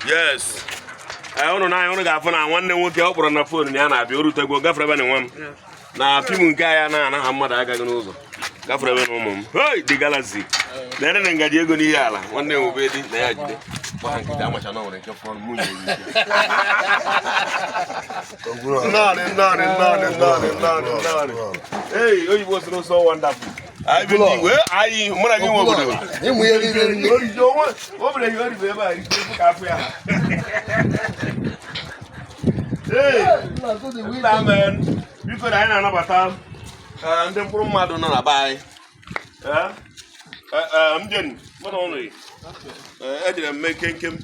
Yes, ee, ụnụ n'anya, ụnụ ga-afụ na nwanne nwoke ọ kpọrọ na phone na ya na-abịa. O rutegwo, gafere ebe na nwa m na film nke ya na-anaghị mmadụ agaghị n'ụzọ. Gafere ebe na ụmụ m. Hey, the galaxy na-ere na ngaji ego n'ihe ala. Nwanne m ube di na ya jide gba ha nkịtị amacha na o nwere nke fọrọ mụ nye ya ike. Nnọọ, nnọọ, nnọọ, nnọọ, nnọọ, nnọọ. Hey, oyibo sịrị so wonderful. Anyị bụ ndị Igbo, anyị mụ na gị nwe obodo. Ịmụ ihe niile nne. O mere ihe o ribe ebe a ike ka afọ ya. Hey, nna men, biko na anyị na-anabata ndị mkpụrụ mmadụ nọ na be anyị. M jenu, mụ na ụnụ yi. Ejere m mee nkenkem.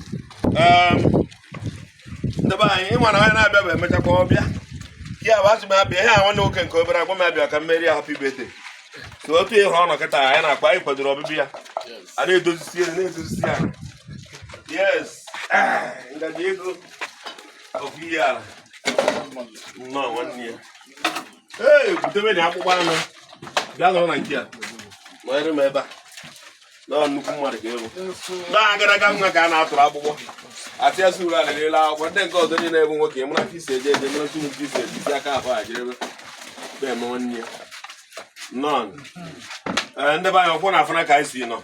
Ndị be anyị, ịma na anyị na-abịa bụ emechakwa ọbịa. Ya bụ asị m abịa ihe a, nwanne nwoke nke obere agwa m abịa ka m merie happy birthday. So otu ihe ọ nọ kịta, anyị na-akpa, anyị kwadoro ọbịbịa ya. A na-edozisi elu, na-edozisi ala. Yes. Ah, ngaji ego ofu ihe ala. Nnọọ nwanne ya. Ee, butebe na akpụkpọ anụ. Bịa nọrọ na nke a. Nọnyere m ebe a. Nọọ nnukwu mmadụ ka ịbụ. Na agadaga nwa ka a na-atụrụ akpụkpọ. Atị ya suru ala n'elu akwụkwọ. Ndị nke ọzọ niile bụ nwoke, mụra ka isi eje eje, mụra tụrụ nke isi eje, isi aka ahụ a jere ebe. Be eme nwanne ya. Nnọọ. Ee, ndị be anyị, ọkwụ na afụna ka anyị si nọ.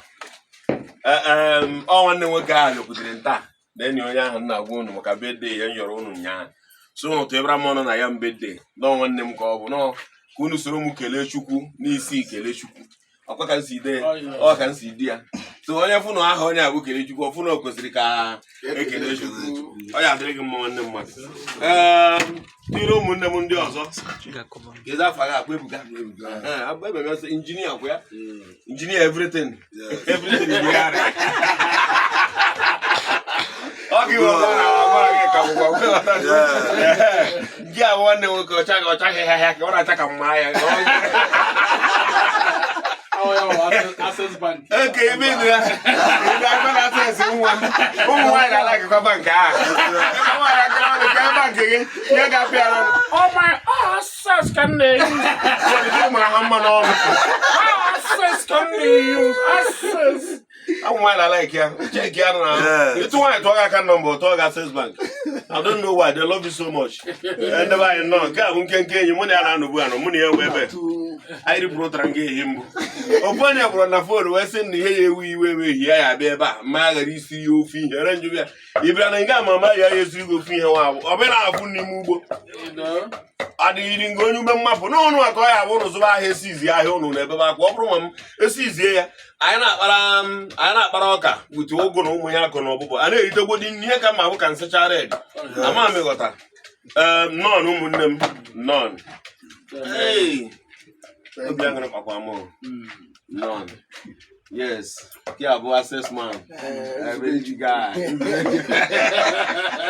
Ee, ọ nwanne nwoke ahụ nọkwutere nta na enyi onye ahụ nna agwa unu maka birthday ya m yọrọ unu nyaa, so unu tụebara m ọnụ na ya m birthday nọọ. Nwanne m ka ọ bụ nọọ, ka unu soro m kelee Chukwu n'isi, kelee Chukwu ọkwa ka m si dee ọ ka m si di ya. So onye fụnụ aha onye a bụ kelee Chukwu, ọfụnụ o kwesịrị ka ekele Chukwu. Ọ ya adịrị gị mma, nwanne mmadụ. Ee, tiri ụmụnne m ndị ọzọ kedu afa gị? Akwa Ebuka. Ee, abụ ebe m sị injinia kwa ya, injinia everything, everything engineering. Ọ gị nwe ọzọ na agwara gị ka bụkwa gị abụ nwanne m nwoke ọcha gị ọcha hịa hịa ka ọ na-acha ka mma ya. Access Bank. Oke ebe ịnụ ya ebe akpa na Access nwa ụmụ nwaanyị na-ala gịkwa bank ahụ. Ebe nwaanyị akara ọnụ ka bank gị ihe ga-apịa ya n'ọnụ. Oh my, oh, Access ka m na-use. Mara ha mma n'ọnụ. Oh, Access ka m na-use. Access. Ụmụ nwaanyị na-ala ya check ya na ịtụ nwaanyị tụọ gị aka nọmba, tụọ gị Access Bank. I don't know why they love you so much. Ndị be anyị, nọ nke a bụ nkenke enyi mụ na ya na-anọbu anọ, mụ na ya wee ebe anyị ripụrụ ụtara nga ehi mbụ. Ofu onye kpọrọ na phone wee sị na ihe ya ewu iwe ewe ehi ya ya abịa ebe a mma ghara isi ya ofu ihe re njụ ya. Ị bịara na nga ama ama ya ya esiri gị ofu ihe nwa abụ ọ bịara afụ n'ime ugbo. Adịghịrị nga onye ume mmapụ n'ọnụ a ka ọ ya abụ ụnụ zụba ahịa, esizi ahịa ụnụ na-ebebe akwa. Ọ bụrụ ma m esizie ya, anyị na-akpara ọka wute ụgụ na ụmụ ya akụ na ọbụbọ a na-eritegodi nri. Ihe ka mma bụ ka nsịcha red ama m ịghọta. Ee, nnọọ ụmụnne m, nnọọ. Hey, obi aṅụrị kpakwa m o. Nnọọ. Yes, nke a bụ Access man. Every guy.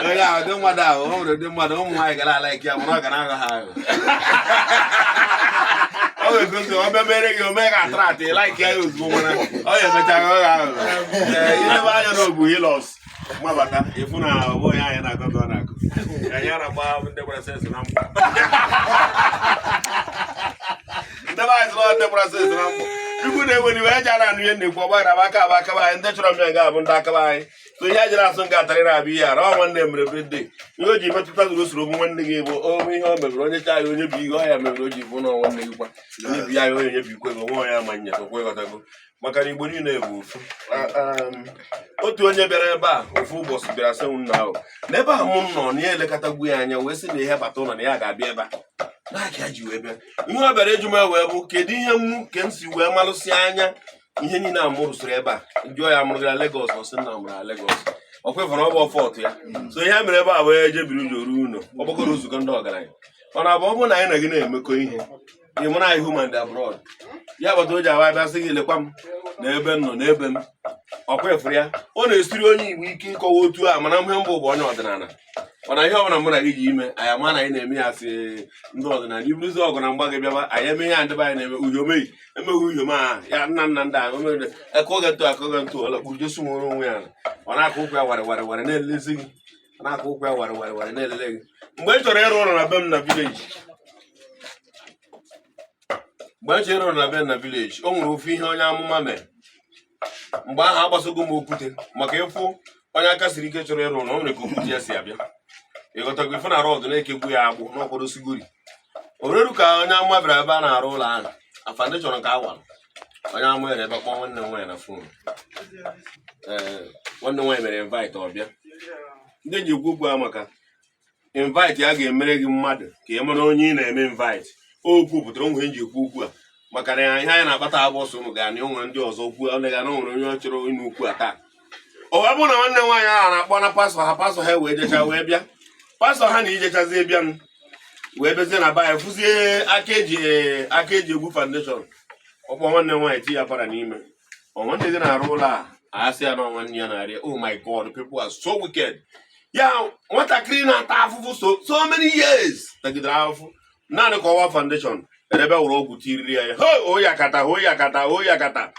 Onye ahụ dị mmadụ ahụ, o nwere ụdị mmadụ ụmụ nwaanyị gara ala ike ya, mana ọ ga na-aghọ ha aghọ. Ọ ga-egosi ọ bịa mere gị, o mee gị attract like ya ozugbo, mana ọ ya emecha ghọ gị aghụghọ. Ee, ilebe anya n'ogbu hilos mabata, ịfụ na ọ bụ onye anyị na-akọ ka ọ na-akọ. Anyị na-agba ndị gbara sense na mkpọ. Ndị be anyị sịrị ndị gbara sense na mkpọ. Chukwu na-ewe iwe eji ara anụ ihe na-ekwu ọgbaghara bụ aka abụ akaba anyị. Ndị chọrọ m ya nga abụ ndị akaba anyị. So ihe anyị jere asụ nga atarị na-abịa ihe ara ọ nwanne m mere birthday. Ihe o ji metụta zuru usoro bụ nwanne gị bụ ome ihe o mebere onye cha ya, onye bụ ihe ọ ya mebere o ji bụ na nwanne gị kwa onye bi ya, onye bi ikwe gị onwe onye ama nya okwe ịghọtago, maka na Igbo niile bụ ofu. Otu onye bịara ebe a ofu ụbọchị bịara sị m nna ahụ n'ebe a mụ nọ na ya elekọtagwu ya anya, wee sị na ihe bata ụlọ na ya ga-abịa ebe a n'aka ya ji wee bịa. Ihe ọ bịara ịjụ m wee bụ kedu ihe m ke m si wee malụsị anya ihe niile a mụ rụsịrị ebe a. Jụọ ya, mụrụ gị na Lagos? Ọ sị na mụrụ na Lagos. Ọ kwefere ọ bụ ọfọtụ ya. So ihe a mere ebe a wee jebiri ụjọ ruo ụlọ ọgbakọrọ nzukọ ndị ọgaranya. Mana bụ ọ bụrụ na anyị na gị na-emekọ ihe, ị mụrụ anyị human dị abroad ya kpata o ji awa bịa sị gị lekwa m na ebe m nọ n'ebe m ọ kwefere ya. Ọ na-esiri onye Igbo ike ịkọwa otu a, mana ihe mbụ bụ onye ọdịnala, mana ihe ọbụla mụ na gị ji ime anyị ama na anyị na-eme ya asị ndị ọdịnala. Iburuzi ọgụ na mgba gị bịaba, anyị eme ihe a ndị be anyị na-eme uyomeyi emeghị uyom a ya nna nna ndị ahụ omere eke oge ntụ aka oge ntụ ọla kpuru Jesu nwere onwe ya. Ọ na-akụ ụkwụ ya warị warị warị na-elelezi gị, ọ na-akụ ụkwụ ya warị warị warị na-elele gị. Mgbe ị chọrọ ịrụ ụlọ na be m na village, mgbe m chọrọ ịrụ ụlọ na be m na village, o nwere ofu ihe onye amụma mere. Mgbe ahụ agbasogo m okwute maka ịfụ onye aka siri ike chọrọ ịrụ ụlọ, o nwere ka okwute ya si abịa. Ịghọtago? Ife na rod na-ekegbu ya agbụ n'ọkwadosigori oreru ka onye ama bịara ebe a na-arụ ụlọ ahụ, a foundation ka a wara. Onye ama yere ebe kpọọ nwanne m nwaanyị na phone. Ee, nwanne m nwaanyị mere invite, ọbịa. Ndị ji ekwu okwu a maka invite ya ga-emere gị mmadụ ka ị mara onye ị na-eme invite. Okwu pụtara onwe nji ekwu okwu a maka na ihe anyị na-akpata abụ ọsọ ụmụ ga na onwere ndị ọzọ okwu ọ na-ga na onwere onye ọ chọrọ ịnụ okwu a taa. O wee bụrụ na nwanne m nwaanyị ahụ na-akpọ na pastọ ha, pastọ ha wee jecha wee bịa, pastọ ha na ijechazie bịa m wee bezie na be anyị, fụzie aka eji egwu foundation. Ọkpọ nwanne m nwaanyị ti ya para n'ime ọ nwanne gị na-arụ ụlọ a, asị ya na ọ nwanne ya na-arịa. Oh my God, people are so wicked. Ya nwatakịrị na-ata afụfụ so many years, tagidere afụfụ naanị ka ọwa foundation ebe were ọgwụ tiriri ya. Ho oyi akata, oyi akata, oyi akata.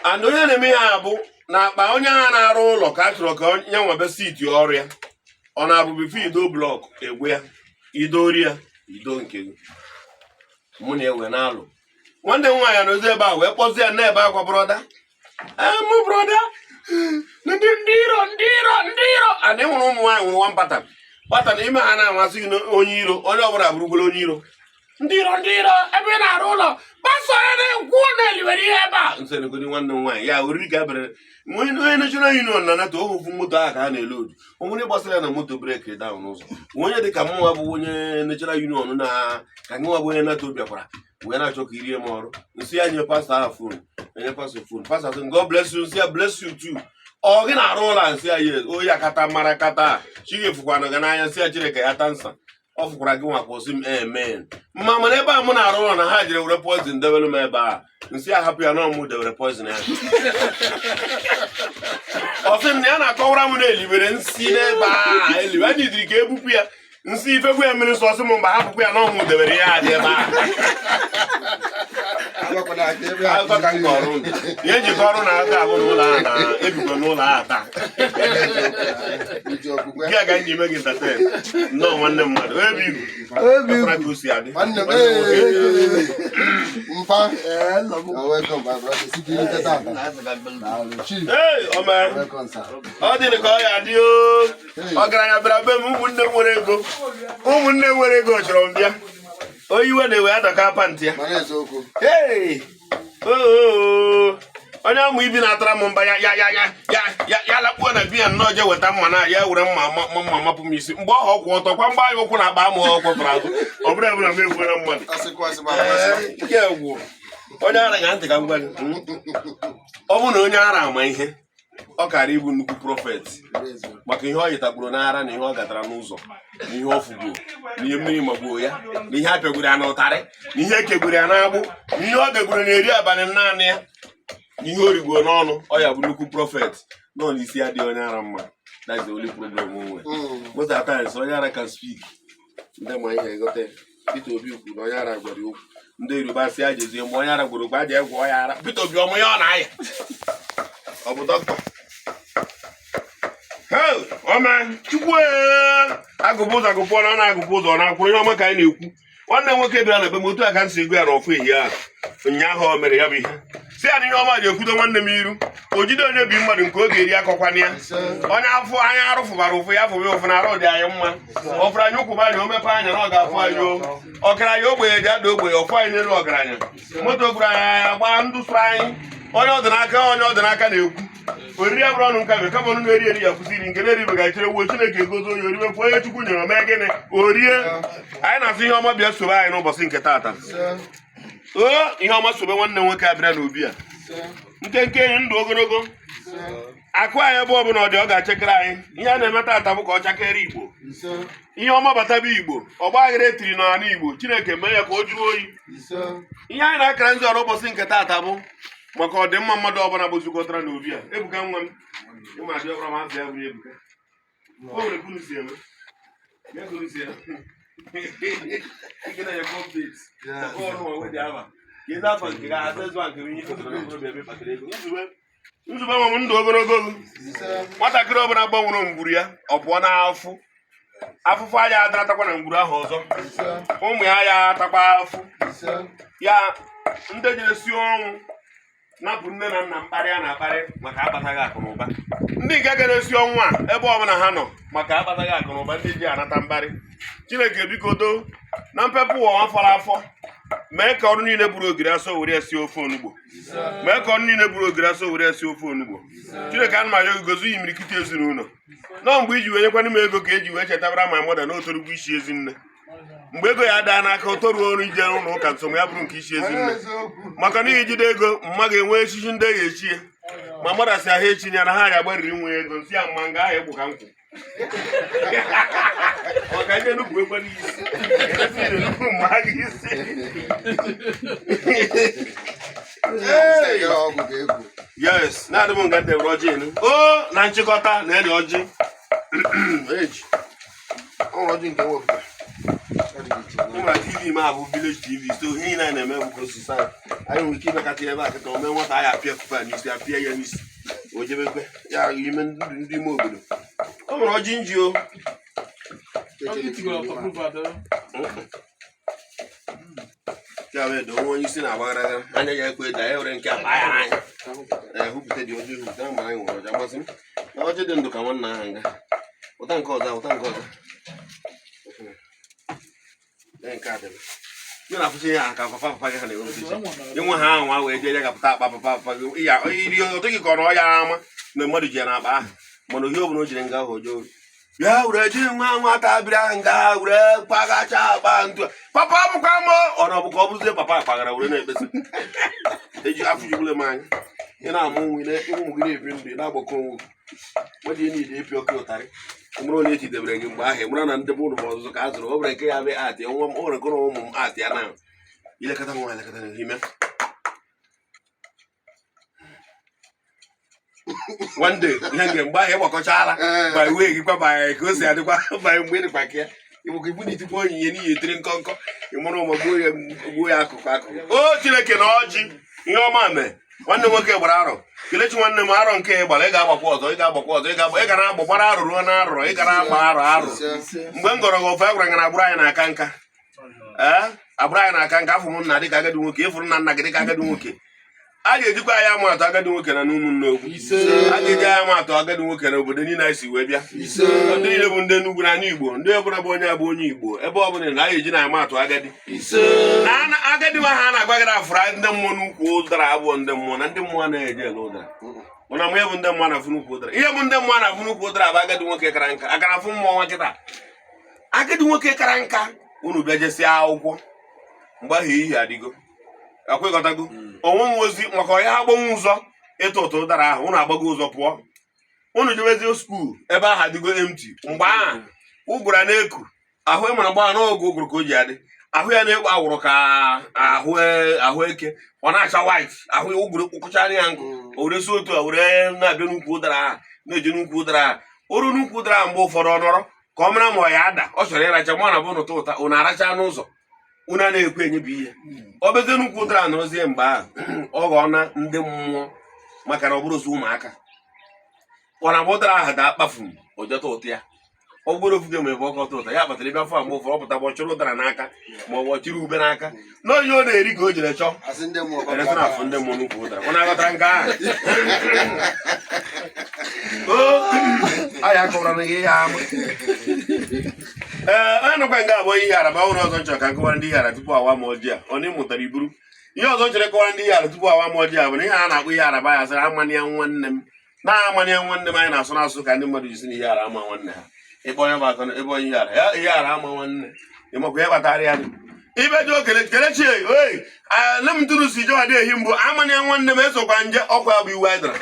And onye na-eme ya bụ na akpa onye agha na-arụ ụlọ ka a chọrọ ka ya nwebe siti ọrụ ya. Ọ na-abụ before ido block egwe ya, idori ya, ido nke gị. Mụ na ewe na-alụ nwanne m nwaanyị nọzi ebe a wee kpọzie ya na-ebe akwa, "Brother, ee, mụ brother, ndị iro, ndị iro, ndị iro." And nwere ụmụ nwaanyị nwere one pattern pattern ime ha na-amasị gị na onye iro, onye ọbụla bụrụgoro onye iro. Ndị iro, ndị iro, ebe ị na-arụ ụlọ, pastọ ya na-ekwu na eliwere ihe ebe a nsenegodi. Nwanne m nwaanyị ya oriri ka ebere onye National Union na nata ohufu moto ahụ ka a na-ele odu onwere gbasara ya na moto brake down n'ụzọ. Onye dị ka mụnwa bụ onye National Union na ka gị nwa bụ onye NATO bịakwara wee na-achọ ka irie m ọrụ. Nsị ya nye pastọ ahụ phone, enye pastọ phone. Pastọ sị, "God bless you." Nsị ya, "Bless you too." Ọ gị na-arụ ụlọ a? Nsị ya, "Yes." Oyi akata mara kata chi gị fụkwana gị n'anya. Nsị ya, "Chineke ya ta nsa ọ fụkwara gị nwa." Kwụsị m, amen. Mma mana ebe a mụ na-arụ ụlọ na ha jere were poison debere m ebe a. Nsị ya hapụ ya na ọmụ debere poison ya. Ọ sị m na ya na-akọwara m na eliwere nsị n'ebe a, eliwe a nidiri ka ebupụ ya nsị ifegwu ya mmiri nsọ. Sị m mba, hapụkwa ya na ọmụ debere ya adị ebe a. Akụkọ ka m kọrọ unu, ihe njikọ ọrụ na aka abụ n'ụlọ ahụ na ebikwa n'ụlọ ahụ taa. Nke a ka m ji eme gị entertain. Nnọọ nwanne mmadụ, ebe ibu Obi ekwara ka o si adị. Nwanne m. Nwanne m nwoke. Mpa. You're welcome, my brother. Si gị rute tata. Daalụ. Chief. Ee, ome. Welcome, sir. Ọ dị ka ọ ya adị o. Ọgaranya bịara be m. Ụmụnne m nwere ego, ụmụnne m nwere ego chọrọ m bịa. Onye iwe na-ewe adọka pant ya. Mana eziokwu. Hey! Oo! Onye amụ ibi na-atara m mba ya ya ya ya ya ya ya lakpuo na biya nnọọ, je weta mma na ya were mma mma mma mapụ m isi mgbe ọha ọkwụ ọtọ kwa mgba anyị ụkwụ na akpa amụ ọkwụ fụrụ azụ. Ọ bụrụ ebụla m egbuola mmadụ. Asịkwa asị ma amasị. Ike gwụ onye ara ga ntị ka m gwa gị. Ọ bụrụ na onye ara ama ihe, ọ kara ịbụ nnukwu prophet maka ihe ọ yitagburu n'ara na ihe ọ gatara n'ụzọ na ihe ọ fugbuo na ihe mmiri magbuo ya na ihe apịagburu ya n'ụtarị na ihe ekegburu ya n'agbụ na ihe ọ gegburu na-eri abalị naanị ya na ihe o rigbuo n'ọnụ. Ọ ya bụ nnukwu prophet nọ n'isi ya dị onye ara mma. That's the only problem o nwere. Most of the times, onye ara can speak. Ndị ma ihe egote Peter Obi kwuru na onye ara gwara ya okwu. Ndị Yoruba si ya jezie mgbe onye ara gwara okwu, a ji egwọ ya ara. Peter Obi ọmụ ya ọ na-aya, ọ bụ dọkịta. Hey, ome chukwu ee, agụbụ ụzọ agụpụ na ọ na-agụpụ ụzọ, ọ na-akwụrụ ihe ọma ka anyị na-ekwu. Nwanne m nwoke bịara na be m, otu a ka m si egwu ya na ọfụ ehihie ahụ ụnyaahụ. O mere ya bụ ihe si ya na ihe ọma ji ekwudo nwanne m iru o jide onye bi mmadụ nke oge eri akọkwana ya. Onye afọ anya arụfụbara ụfụ ya fụba ụfụ na arụ dị anyị mma. Ọ fụrụ anyị ụkwụ anyị, o mepe anya na ọ ga-afụ anyị. O ọgaranya ogbenye ji ada ogbenye ọfụ anyị n'elu ọgaranya. Moto gburu anyị anya gbaa ndụ sụrụ anyị. Onye ọdịnaka, onye ọdịnaka na-ekwu oriri abụrụ ọnụ nkabe kama ọnụ na-eri eri ya kwụsị iri nke na-eribeghị chere wuo. Chineke egozi onye oriwekwu onye Chukwu nyere mee gịnị orie. Anyị na-asị ihe ọma bịa sobe anyị n'ụbọchị nke taata. O ihe ọma sobe nwanne m nwoke a bịara n'obi a. Nkenke enyi, ndụ ogologo, akụ anyị ebe ọbụla ọ dị, ọ ga-achekere anyị. Ihe a na-eme taata bụ ka ọ chakere Igbo. Ihe ọma bataba Igbo, ọgba aghara etiri n'ala Igbo, Chineke mee ya ka o jụrụ oyi. Ihe anyị na-akara nzu ọrụ ụbọchị nke taata bụ maka ọdịmma mmadụ ọbụla bụ zukọtara n'obi a. Ebuka nwa m, ịma adị ọbụla ma afọ ya bụ Ebuka. O nwere ka unu si eme ya, ka unu si eme. Ike na-enyekwa update. Ọrụ nwa nwe dị aba ka ezi afọ nke ga Access Bank bụ ihe kpatara okorobịa ebe kpatara ego. Nzube, nzube nwa m, ndụ ogologo gị. Nwatakịrị ọbụla gbanwere ngwuru ya, ọ pụọ n'afụ afụfụ anya adaratakwa na ngwuru ahụ ọzọ. Ụmụ ya ya atakwa afụ ya. Ndị jere si ọnwụ Napụ nne na nna mkparị a na-akparị maka akpataghị akụ na ụba. Ndị nke ga na-esi ọnwụ a ebe ọbụla ha nọ maka akpataghị akụ na ụba, ndị ji anata mkparị. Chineke, biko doo na mpepụ ụwa fọrọ afọ, mee ka ọrụ niile buru ogiri asọ were esi ofe onugbo. Mee ka ọrụ niile buru ogiri asọ were esi ofe onugbo. Chineke, ana m arịọ gị, gozie imirikiti ezinụlọ nọọ mgbe iji wee nyekwanụ m ego ka eji wee chetabara ma mother na otorugbo isi ezinne. Mgbe ego ya daa n'aka, o toruo ọrụ ije ụlọ ụka nso, ma ya bụrụ nke isi ezinne, maka na ijide ego mma ga-enwe echichi ndị ya echie ma mmadụ asị ahụ echi ya na ha ya agbariri nwe ego nsị ya mma nga ahụ egbu ka nkwụ maka ndị nnukwu ekwe n'isi esi nnukwu mma gị isi. Ee, ọgwụ ga-egwu. Yes, na-adị m nga ndebere ọjị enu o na nchịkọta na ede ọjị eji ọrụ ọjị nke wepụta. Ọ dị iche. Ịma TV m abụ village TV, so ihe niile anyị na-eme bụ osisi anyị. Anyị nwere ike imekata ebe a kịta, ome nwata anyị apịa kupa n'isi, apịa ya n'isi, o jebekwe ya ime ndụ ndị ime obodo. O nwere ọjị nji o. Waterproof adọ. Ya wee doo onwe onye isi na-agbaghara anya ya ekwe da ya were nke a baa ya n'anya. Ee, hupụta dị ọjị, hupụta ma anyị nwere ọjị amasị m na ọjị dị ndụ ka nwanna ahụ nga ụta nke ọzọ, ụta nke ọzọ. Ee, nke a dị m. Ị na-afụcha ihe a ka papa papa gị ha na-ewepụta iche inwe ha anwa wee jee ya gapụta akpa papa papa gị ya iri. Ọ dịghị ka ọ na ọ ya ama na mmadụ ji ya n'akpa ahụ, mana ohi ọbụla o jiri nga ahụ ojoo bịa were ji nwa nwata bịara nga were kpagacha akpa ntu a. Papa bụkwa m ọ na ọ bụ ka ọ bụrụzie papa kpagara were na-ekpesa eji afọ jugbule m anya. Ị na-amụ nwa, ụmụ gị na-ebi ndụ, ị na-agbakọ onwe gị mmadụ ihe niile ịpịa oke ụtarị mụrụ onye etidebere gị mgbe ahụ. Ị mara na ndị bụ ụlọ m ọzụzụ ka a zụrụ. O nwere nke ya bụ atị nwa m, o nwere nke ụmụ m atị ya na ilekọta nwa, elekọta n'ime one day ihe nke mgbe ahụ ịgbakọchala by way gị kwa by ka o si adịkwa by mgbe ịdịkwa ka ya ịgbakọ ibu na itikwa onyinye n'ihi etiri nkọnkọ ịmụrụ ụmụ gbuo ya, gbuo ya akụkụ akụkụ. O Chineke na ọjị ihe ọma mee. Nwanne m nwoke gbara arọ. Kelechi nwanne m, arọ nke ị gbara, ị ga-agbakwa ọzọ, ị ga-agbakwa ọzọ, ị ga na-agba gbara arọ ruo na arọ ị ga na-agba arọ arọ. Mgbe m gọrọ gị ofe, agwara gị na agbụrụ anyị na-aka nka. Ee, agbụrụ anyị na-aka nka. Afọ m nna dịka agadi nwoke, ịfụrụ nna nna gị dịka agadi nwoke. A ga-ejikwa anyị ama atụ agadi nwoke na n'ụmụnne okwu. A ga-eji anyị ama atụ agadi nwoke na obodo niile anyị si wee bịa. Ndị niile bụ ndị Enugwu na Igbo, ndị ọbụla bụ onye abụ onye Igbo, ebe ọbụla na anyị eji na ama atụ agadi na agadi nwa ha a na-agwa gị na afụrụ ndị mmụọ n'ukwu ụdara abụọ. Ndị mmụọ na ndị mmụọ anaghị eje ele ụdara, mana mụ bụ ndị mmụọ na-afụ n'ukwu ụdara. Ihe bụ ndị mmụọ na-afụ n'ukwu ụdara bụ agadi nwoke kara nka akara afụ mmụọ nwa kịta. Agadi nwoke kara nka, unu bịa jesia akwụkwọ mgbe ahụ ehihie adịgo, akwekọtago onwe m ozi maka ọya agbanwe ụzọ ịtụ ụtụ ụdara ahụ. Unu agbago ụzọ pụọ, unu jebezie school, ebe ahụ adịgo empty. Mgbe ahụ ụgụra na-eku ahụ ịmara mgbe ahụ n'oge ụgụrụ ka o ji adị ahụ ya na-ekpo awụrụ ka ahụ ahụ eke, ọ na-acha white, ahụ ụgụrụ kpụkọchara ya nkụ. O were si otu a were na-abịa n'ukwu ụdara ahụ, na-eje n'ukwu ụdara ahụ, o ruo n'ukwu ụdara ahụ, mgbe ụfọdụ ọ nọrọ ka ọ mara ma ọ ya ada. Ọ chọrọ ịracha ma ọ na-abụ n'ụtọ ụta unu aracha n'ụzọ, unu a na-ekwe enyebi ihe. Ọ bezie n'ukwu ụdara nọrọzie mgbe ahụ, ọ ghọọ na ndị mmụọ, maka na ọ bụrụ ozu ụmụaka ọ na-agba ụdara ahụ daa kpafu m, o jeta ụtụ ya ọ bụrụ ofu gị ma ebe ọkọ ụta ya kpatara ịbịa fọ. Mgbe ụfọdụ ọ pụta bụ ọ chụrụ ụdara n'aka ma ọ bụ ọ chịrị ube n'aka na onye ọ na-eri ka o jere chọọ. Asị ndị mmụọ. Eresi na afụ ndị mmụọ n'ukwu ụdara. Ọ na-aghọtara nke ahụ o anyị akọwara na ihe ya ama. Ee, onye nọkwa nga abụ onye ihe ara ma ọ nwere ọzọ nchọrọ ka nkọwara ndị ihe ara tupu awa m ọjị a. Ọ na ịmụtara iburu ihe ọzọ nchọrọ ịkọwara ndị ihe ara tupu awa m ọjị a bụ na ihe a na-akpọ ihe ara ba ya sịrị amana ya nwanne m na amana ya nwanne m. Anyị na-asụ n'asụsụ ka ndị mmadụ ji si na ihe ara ama nwanne ha. Ịkpọ onye bụ akọ ebe onye ihe ara ya ihe ara ama nwanne, ịmakwa ihe kpatara ya ibe dị okele kelechi ei nne m tụrụ si jewa dị ehi mbụ amana ya nwanne m esokwa nje ọkwa ya bụ iwu anyị dara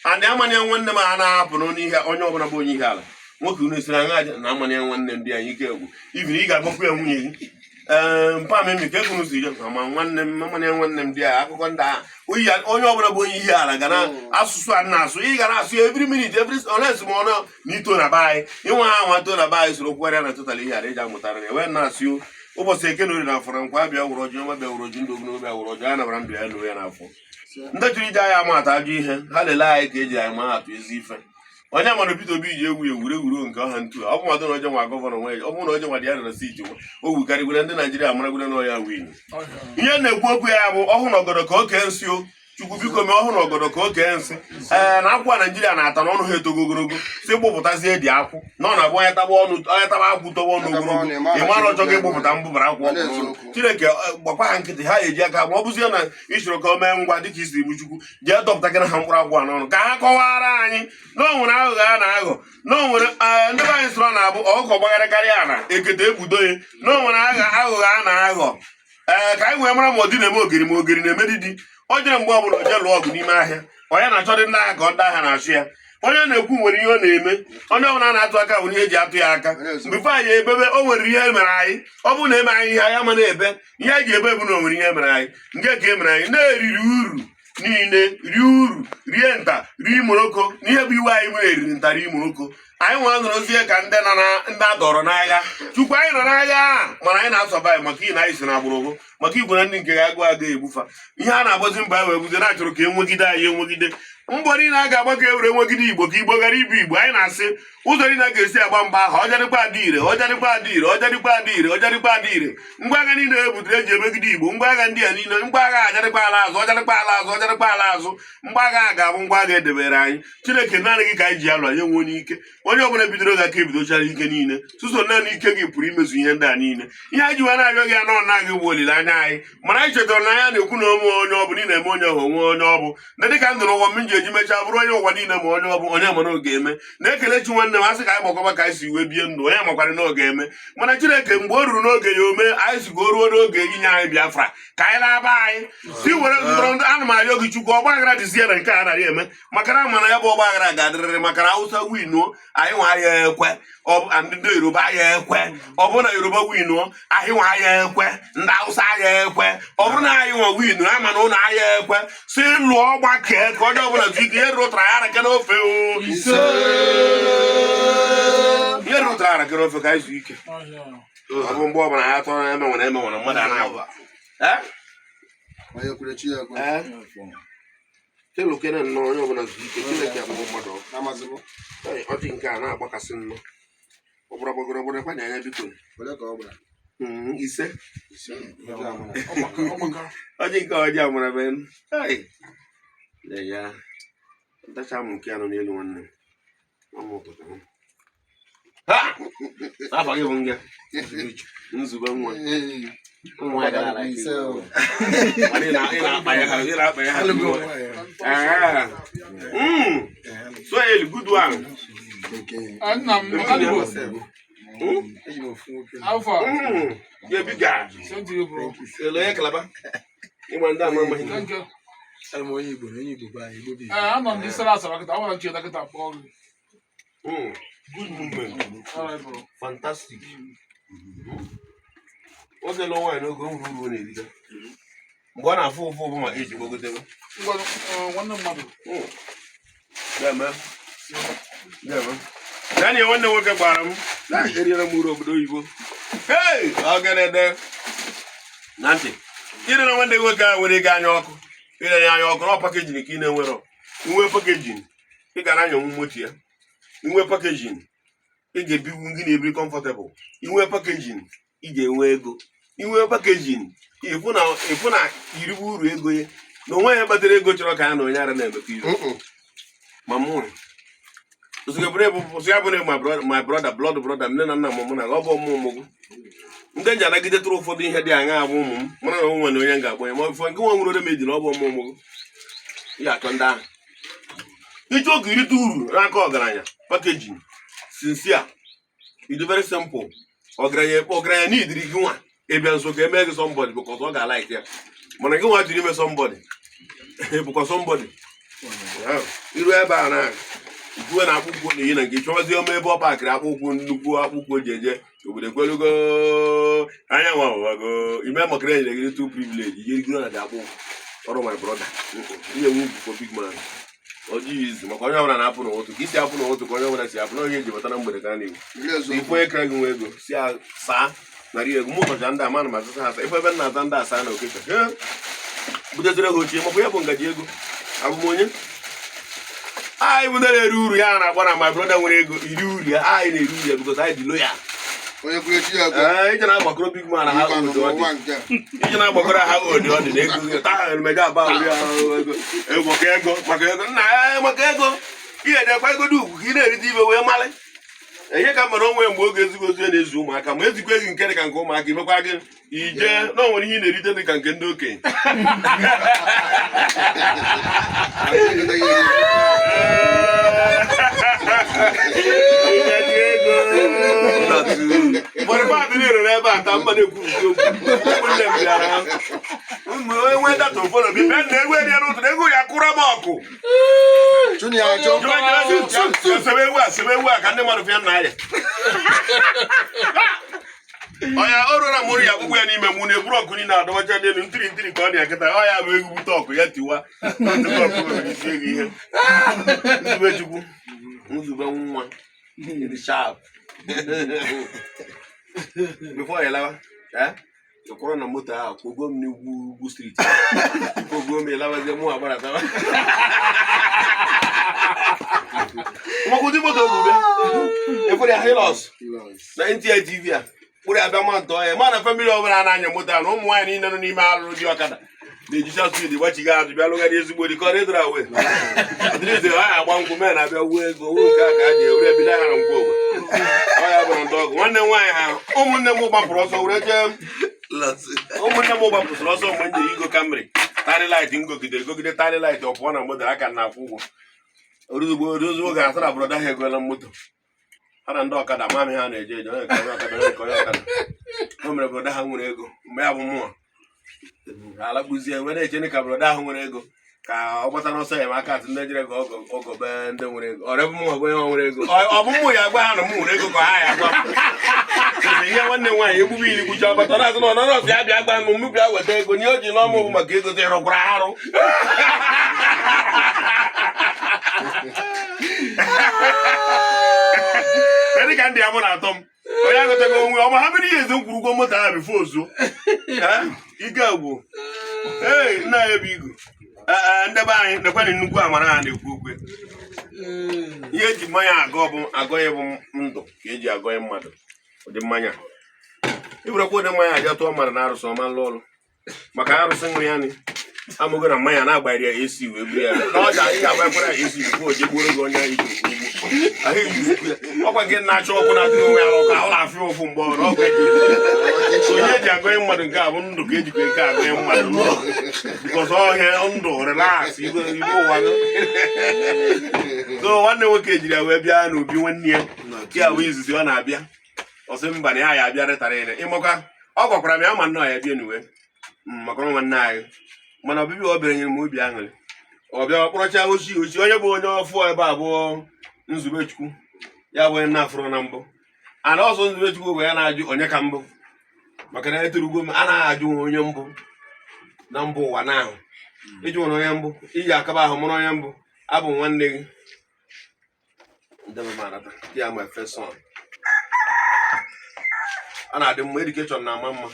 andị amana ya nwanne m a na-ahapụ n'onye ihe onye ọbụla bụ onye ihe ala nwoke unu esiri aṅa aja na amana ya nwanne m dị anyị ike egwu ibiri ị ga-agwakwu ya nwunye gị. Ee, mpa m emi ka ekunu si je ma nwanne m amana ya nwanne m dị ya akụkọ ndị ahụ oyi onye ọbụla bụ onye ihe ala ga na asụsụ a na-asụ ị ga na-asụ ya every minute, every unless ma ọ na n'ito na be anyị ịnwe ha nwa to na be anyị soro kwugharịa na total ihe ala eji amụtara ya wee na-asụ ụbọchị eke na orie na afọ na nkwa abịa wụrụ ọjị ọma bịa wụrụ ọjị ndụ ogologo bịa wụrụ ọjị anyị nabara ndụ ya lụọ ya n'afọ. Ndị chọrọ iji anyị ama atụ ajọ ihe ha lelee anyị ka eji anyị maa atụ ezi ife. Onye mara Peter Obi ji egwu egwuregwu nke ọha ntu a ọ bụ mmadụ na oje nwa governor nwe ọ bụrụ na oje nwa dị ya nọ na seat o wukarịgwere ndị Naijiria maragwere na ọya win. Ihe na-ekwu okwu ya bụ ọhụụ nọgọdọ ka oke nsị o. Chukwu biko mee ọhụrụ ọgọdọ ka o kee nsị. Ee, na akwụ a Naijiria na-ata n'ọnụ ha etogo ogologo, si gbụpụtazie dị akwụ na ọ na-abụ onye taba ọnụ, onye taba akwụ toba ọnụ ogologo, ị mara ọchọ gị gbụpụta mbụbara akwụ ọkụ n'ọnụ. Chineke gbakwa ha nkịtị, ha eji aka ma ọ bụzie na ị chọrọ ka o mee ngwa dịka i siri bụ Chukwu, jee dọpụtakịrị ha mkpụrụ akwụ a n'ọnụ ka ha kọwara anyị na o nwere aghụghọ a na-aghọ, na o nwere ndị be anyị sịrọ na-abụ ọkụkọ gbagharịkarịa ala ekete ekpudo ya, na o nwere aghụghọ a na-aghọ. Ee, ka anyị wee mara ma ọ dị na-eme ogiri ma ogiri na-eme didi. O jere mgbe ọbụla o jee lụọ ọgụ n'ime ahịa, onye na-achọdị ndị ahịa ka ndị ahịa na-achụ ya. Onye na-ekwu nwere ihe ọ na-eme, onye ọbụla na-atụ aka nwere ihe eji atụ ya aka. Mgbe ife anyị ebebe o nwere ihe mere anyị, ọ bụrụ na eme anyị ihe anyị ama na-ebe ihe anyị ji ebe bụ na o nwere ihe mere anyị. Nke ka e mere anyị na-eriri uru niile, rie uru, rie nta, rie imoroko. N'ihe bụ iwe anyị nwere, eriri nta, rie imoroko. Anyị nwa nọrọzie ka ndị nọ na ndị a dọrọ n'agha. Chukwu, anyị nọ n'agha a, mana anyị na-asurvive maka ihe na anyị si na agbụrụ gụ maka igwe na ndị nke ga-agụ aga egbufa ihe a na-agbazi mba wee buzie na-achọrọ ka enwegide anyị, enwegide mbọ niile a ga-agba ka e were nwegide Igbo, ka Igbo ghara ibu Igbo. Anyị na-asị ụzọ niile a ga-esi agba mgba ahụ, ọjarịkwa adị ire, ọjarịkwa adị ire, ọjarịkwa adị ire, ọjarịkwa adị ire. Ngwa agha niile e butere eji emegide Igbo, ngwa agha ndị a niile, ngwa agha ajarịkwa ala azụ, ọjarịkwa ala azụ, ọjarịkwa ala azụ. Ngwa agha a ga-abụ ngwa agha edebere anyị. Chineke, naanị gị ka anyị ji alụ. Anyị enwe onye ike, onye ọbụla bidoro gị aka ebidochara ike niile. Sụso naanị ike gị pụrụ imezu ihe ndị a niile. Ihe anyị ji wee na-arịọ gị anọ na gị bụ olileanya anyị. Mana anyị chetara na ya na-ekwu na onwe onye ọ bụ na eme onye ọhụ onwe onye ọ bụ na dịka ndụ n'ụwa m ji eji mechaa bụrụ onye ụwa niile ma onye ọ bụ onye ma na oge eme na-ekele chi. Nwanne m, asị ka anyị gbakọba ka anyị si wee bie ndụ, onye makwara na oge eme. Mana Chineke, mgbe o ruru n'oge ya ome, anyị si ka o ruo n'oge inye anyị Biafra ka anyị na-aba anyị si were ndọrọ ndọrọ. Ana m arịọ gị Chukwu, ọgba aghara dịzie na nke a anaghị eme, maka na mana ya bụ ọgba aghara ga-adịrịrị, maka na Hausa winuo, anyị nwa ya ekwe. Ọ bụ ndị Yoruba ya ekwe. Ọ bụrụ na Yoruba winuo, anyị nwa ya ekwe. Ndị Hausa ya ekwe. Ọ bụrụ na anyị nwa winu, ama na ụlọ anyị ekwe si lụọ gbakee ka onye ọbụla zuo ike. Ihe rụtara ya arake n'ofe o, ihe rụtara arake n'ofe, ka anyị zuo ike. Ọ bụ mgbe ọbụla ya tọrọ eme nwere eme nwere mmadụ a na-agwa. Eh? Onye kwere chi ya ekwe. Eh? Kelukene nnọọ, onye ọbụla zuo ike. Chineke akpọọ mmadụ ọkụ. Amazịbụ. Ee, ọjị nke a na-agbakasị nnọọ, ọ bụrụ gbagoro gbagoro kwa anya, biko. Ole ka ọ gbara? Ise. Ọjị amara. Ọjị nke ọjị amara be m. Ai. Lee ya, ntacha m nke anọ n'elu, nwanne m. Ọ m ụtụtụ m. Ha! Afọ gị bụ nge nzube nwa. Ee. Ụmụ nwaanyị gara ala. Ise o. Mana ị na-akpa ya ha, ị na-akpa ya ha. Ah. So a good one. Nke Nna m, Ọkadigbo. Alpha. Yeah, big guy. Same to you, bro. Hello, ya kalaba. Ịma ndị ama amaghị. Thank you. Ana m onye Igbo na onye Igbo be anyị, Igbo bụ Igbo. Ee, anọ m n'isi asara kịta, ọ gwara ncheta kịta kpọọ gị. Good movement. All right, bro. Fantastic. Nwoke lụọ nwaanyị n'oge, o nwere uru ọ na-erite. Mgbe ọ na-afụ ụfụ bụ maka iji gbagotebe. Ngwa, nwanne mmadụ. Ga-eme. Ga-eme. Daniel, nwanne nwoke gbara m. Eriere m uru obodo oyibo. Hey! Ọgẹdẹdẹ. Na ntị. Ire na nwanne gị nwoke ahụ nwere ego anya ọkụ. Ire ya anya ọkụ na packaging ka ị na-enwerọ. Inwe packaging, ị ga na-anyanwu moto ya. Inwe packaging, ị ga-ebiwu gị na-ebiri comfortable. Inwe packaging, ị ga-enwe ego. Inwe packaging, ịfụ na iriwe uru ego ya. Na onwe ya kpatara ego chọrọ ka ya na onye ara na-emekọ ihe. Ma mụ ya bụrụ my brother, blood brother, nne na nna m, mụ na ọ bụ ọmụ ụmụ gị ndị nji anagidetụrụ ụfọdụ ihe dị aṅa abụ ụmụ m, mara na onwe na onye m ga-akpọ ya ma ifo nke nwa nwere remedy na ọ bụ ọmụ ụmụ gị. Ị ga-achọ ndị ahụ ịchọ ka irite uru n'aka ọgaranya. Packaging sincere, it very simple. Ọgaranya, ọgaranya n'idiri gị nwa ịbịa nso ka emee gị somebody because ọ ga-alike ya, mana gị nwa jiri ime somebody bụkwa somebody. Iru ebe a na uwe na akpụkpọ na-eyi na nke chọwazie ọma ebe ọ pakịrị akpụkwụ, nnukwu akpụkwụ o ji eje obodo ekwelugo anya nwa wago ime makara enyere gị two privilege ijeri na dị akpụkwụ ọrụ. My brother, ihe nwe ugwu for big man, ọ dịghị izu maka onye ọbụla na-apụ n'ụtụ ka isi apụ n'ụtụ, ka onye ọbụla si apụ na onye eji bata na mgbede ka a na-ekwu. Ife onye kere gị nwe ego si saa narị ego mụ ụbọchị ndị ama na m asasa ha asa. Ife ebe m na-ata ndị asaa na okecha butezere ha ochie makwa ya bụ ngaji ego. Abụ m onye anyị bụ ndị na-eri uru ya na-agba na my brother nwere ego iri uru ya. Anyị na-eri uru ya because anyị dị loyal. Onye kwere chi ya ekwe. Ee, ije na-agbakọrọ big man ha Ịkwa odi ọ dị. n'ụwa nke a. Ije na-agbakọrọ ha odi ọ dị na ego gị. Taa ha emeje aba uri ahụ ego. Ego maka ego, maka ego. Nna ya maka ego. Ihe dịkwa ego dị ugwu ka ị na-erite ibe wee malị. Ihe ka mara onwe mgbe oge ezigbo ozi na-ezu ụmụaka ma ezikwa gị nke dị ka nke ụmụaka imekwa gị ije na o nwere ihe ị na-erite dị ka nke ndị okenye. Bọdịbadị niile n'ebe a ta mma na-ekwu okwu. Ụmụnne m bịara. Ụmụ onye nwee data ụfọdụ bi bịa na egwu erie n'ụtụtụ ego ya kụrụ m ọkụ. Chụnụ ya achọ. Jụọ jụọ jụọ sebe ewu a sebe ewu a ka ndị mmadụ fịa nna ya. Ọya o ruola mụrụ ya agbụgbọ ya n'ime mụ na-eburu ọkụ niile adọbacha n'elu ntiri ntiri ka ọ dị ya kịta ọ ya bụ egwu bute ọkụ ya tiwa. Ọtụtụ ọkụ nwere isi ego ihe. Nzube Chukwu, nzube nwa, ịdị sharp. Before ya lawa, eh? Ị kwụrụ na moto ahụ kpogo m n'ugwu ugwu street. Kpogo m ịlawazie mụ agbaratawa. Maka ụdị moto ogwube. Ekwere ya Hilux na NTI TV a kpụrụ ya bịa ma ntọ ya ma na family ọbụla na-anya moto a na ụmụ nwaanyị niile nọ n'ime alụrụ dị ọkada na-ejicha speed gbachiga azụ bịa lụgharị ezigbo dị ka ọ dịdara wee adịrịze ha agba nkwụ mee na-abịa wuo ego wuo nke a ka a ji ewere ebido ha na nkwụ ogbe ọ ya bụrụ ndị ọgụ nwanne m nwaanyị ha ụmụnne m gbapụrụ ọsọ were jee ụmụnne m gbapụsịrị ọsọ mgbe m jere igo Camry tarị light ngogidere gogide tarị light ọ pụọ na moto aka na-akwụ ụgwọ oruzugbo oruzugbo ga-asa na brother ha egola moto ha na ndị ọkada mami ha na-eje eje onye nke onye ọkada onye nke onye ọkada o mere brother ha nwere ego mgbe ya bụ mụnwa alakpụzie wee na-eche ka brother ahụ nwere ego ka ọ gbata n'ọsọ enyemaka atụ ndị jere ka ọgọ bee ndị nwere ego ọrịa bụ mụnwa bụ onye nwere ego ọ bụ mụ ya gwa ha na mụ nwere ego ka ha ya gwa m ihe nwanne m nwaanyị egbube iri gbucha ọbata na-azụ na ọnọrọ ya bịa gba m mụ bịa weta ego n'ihe o ji n'ọmụ bụ maka ego dị rụkwara arụ Kedu ka ndị ya mụ na-atọ m onye agụtago onwe ọ ma ha mere ihe ezi m kwuru ụgwọ moto ahụ before ozuo ike gwụ ee nna ya bụ igu ndị be anyị nekwanị nnukwu amara ha na-ekwu okwu ihe eji mmanya agọ bụ agọ ya bụ ndụ ka eji agọ ya mmadụ ụdị mmanya iwerekwa ụdị mmanya aja tụọ mmadụ na arụsị ọma nlụ ọrụ maka arụsị nwere ya ni amụgo na mmanya na-agbanyere ya AC wee buru ya na ọja ị ga-agbakwara ya AC before o jegbuoro gị onye ahụ iji okwu ugbo ahụ eji okwu ya ọkwa nke na-achọ ọkụ na-adịghị onwe ya ọkụ ahụ na-afịa ụfụ mgbe ọrụ ọkụ eji onye eji agọnye mmadụ nke a bụ ndụ ka ejikwa nke agọnye mmadụ ndụ because ọhịa ndụ relax igwe igwe ụwa gị so nwanne nwoke jiri ya wee bịa n'obi nwanne ya ya bụ izizi ọ na-abịa ọ sị mba na ya ya abịa rịtara ile ịmakwa ọ gwakwara m ya ma nnọọ ya bịa n'uwe maka ọnwa nwanne anyị mana ọbịbịa ọ bịara nyere m obi aṅụrị ọ bịa kpọrọcha ochi ochi onye bụ onye ọfụ ebe abụọ Nzubechukwu ya bụ onye na-afụrụ na mbụ ana ọsọ Nzubechukwu bụ ya na-ajụ onye ka mbụ maka na etorugo m anaghị ajụ onye mbụ na mbụ ụwa na ahụ iji nwere onye mbụ iji akaba ahụ mụrụ onye mbụ abụ m nwanne gị ndị m anata ya my first son ọ na-adị mma education na-ama mma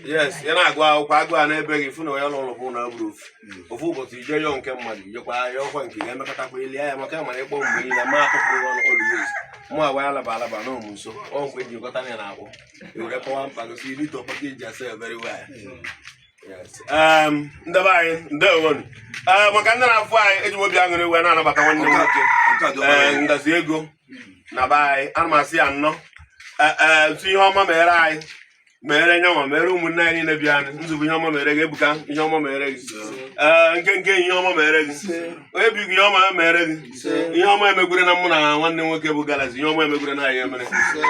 yes ya na-agụ akwụkwọ agụ a n'ebe gị fụ na onye ụlọ bụ na bụrụ ofu ofu ụbọchị ije yọọ nke mmadụ ijekwa ya ọkwa nke ga emekọtakwa elie ya maka mara ịkpọ mgbe niile ma atụpụrụ ọnụ always mụ agwa ya alaba alaba na ụmụ nso ọ mgbe eji gọta ya na akpụ ewere kọwa mkpa gosi you need to package yourself very well. Yes. Ndị be anyị ndewonu maka ndị na-afụ anyị eji m obi aṅụrị wee na-anabata nwanne m nwoke ee ngazi ego na be anyị ana m asị ya nnọọ ee ntụ ihe ọma mere anyị mere nyanwa mere ụmụnne anyị niile bịa anyị nzube ihe ọma mere gị ebuka ihe ọma mere gị ee nke nke ihe ọma mere gị onye bụ ihe ọma mere gị ihe ọma emegwere na mụ na nwanne nwoke bụ Galaxy ihe ọma emegwere na anyị emere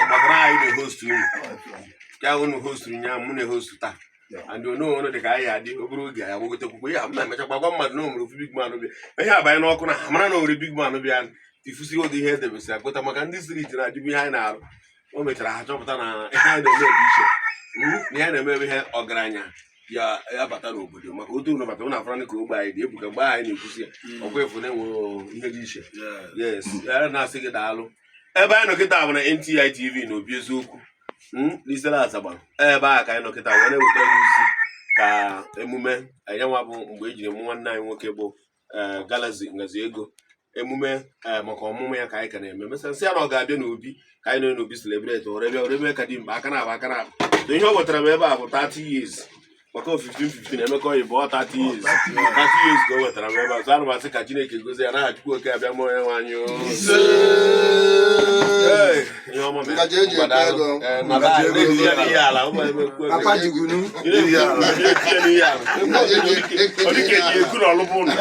maka na anyị na-ehost unu ya unu hosturu nya mụ na-ehostu taa and ono ono dị ka anyị adị obere oge anyị agbagotekwukwe ya m na-emechakwa gwa mmadụ na o nwere ofu big man bịa ihe abanye n'ọkụ na ha mara na o nwere big man bịa tifusi ụdị ihe edebesịrị akpụta maka ndị street na-ajụbụ ihe anyị na-arụ o mechara ha chọpụta na ihe anyị na-eme bụ iche na ihe anyị na-eme bụ ihe ọgaranya ya ya bata n'obodo maka otu ụlọ bata ụlọ afọrọ ka ogbe anyị dị ebuka mgbe anyị na-ekwusi ya ọkwa efu na-enwe ihe dị iche yes ya na-asị gị daalụ ebe anyị nọ kịta bụ na NTI TV na obi eziokwu n'Isele Asaba ebe a ka anyị nọ kịta wee na-ewetara gị ozi ka emume anyanwa bụ mgbe e jiri mụ nwanne anyị nwoke bụ Galaxy ngazi ego Emume maka ọmụmụ ya ka anyị ka na-eme. Mesịa nsị ya na ọ ga-abịa n'obi ka anyị nọ n'obi celebrate, were bịa were mee ka dị mkpa aka na-aba aka na-aba. So ihe o wetara m ebe a bụ 30 years, maka 15 15 Emeka oyibo, ọ 30 years, 30 years ka o wetara m ebe a. So ana m asị ka Chineke gozie ya n'aha Chukwu oke abịa mụọ ya nwaanyị o. Ee, ihe ọma mere. Ngaji eji ete ego. Ee, na be anyị, na-eti ya n'ihe ala, ụmụ ebe ekwu ebe. Papa jigunu. Ị na-ekwu, na-eti ya n'ihe ala. Ngaji eji Ọ dịka eji ekwu na ọlụbụ ụlọ.